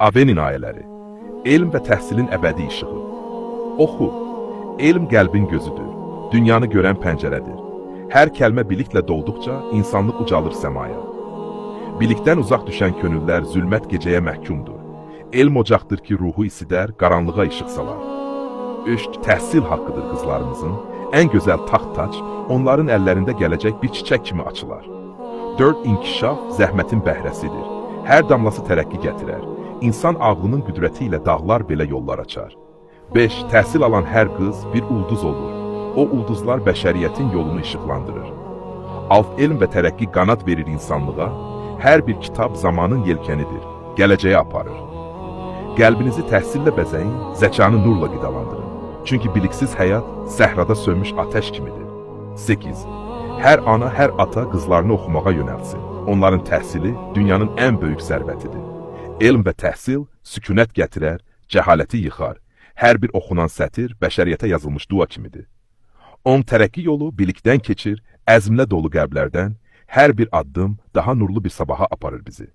Avenin ayələri. Elm və təhsilin əbədi işığı. Oxu. Elm qəlbin gözüdür. Dünyanı görən pəncərədir. Hər kəlmə biliklə dolduqca insanlıq ucalır səmaya. Bilikdən uzaq düşən könüllər zülmət gecəyə məhkumdur. Elm ocaqdır ki, ruhu isidər, qaranlığa işıq salar. 3. Təhsil haqqıdır qızlarımızın. Ən gözəl taxt tac onların əllərində gələcək bir çiçək kimi açılar. 4. İnkişaf zəhmətin bəhrəsidir. Hər damlası tərəqqi gətirər. İnsan ağlının qüdrəti ilə dağlar belə yollar açar. 5. Təhsil alan hər qız bir ulduz olur. O ulduzlar bəşəriyyətin yolunu işıqlandırır. 6. Elm və tərəqqi qanad verir insanlığa. Hər bir kitab zamanın yelkənidir, gələcəyə aparır. Qəlbinizi təhsillə bəzəyin, zəkanı nurla qidalandırın. Çünki biliksiz həyat səhrada sönmüş atəş kimidir. 8. Hər ana, hər ata qızlarını oxumağa yönəltsin. Onların təhsili dünyanın ən böyük sərvətidir. Elm və təhsil sükunət gətirər, cəhaləti yıxar. Hər bir oxunan sətir bəşəriyyətə yazılmış dua kimidir. 10. Tərəqqi yolu bilikdən keçir, əzmlə dolu qəlblərdən hər bir addım daha nurlu bir sabaha aparır bizi.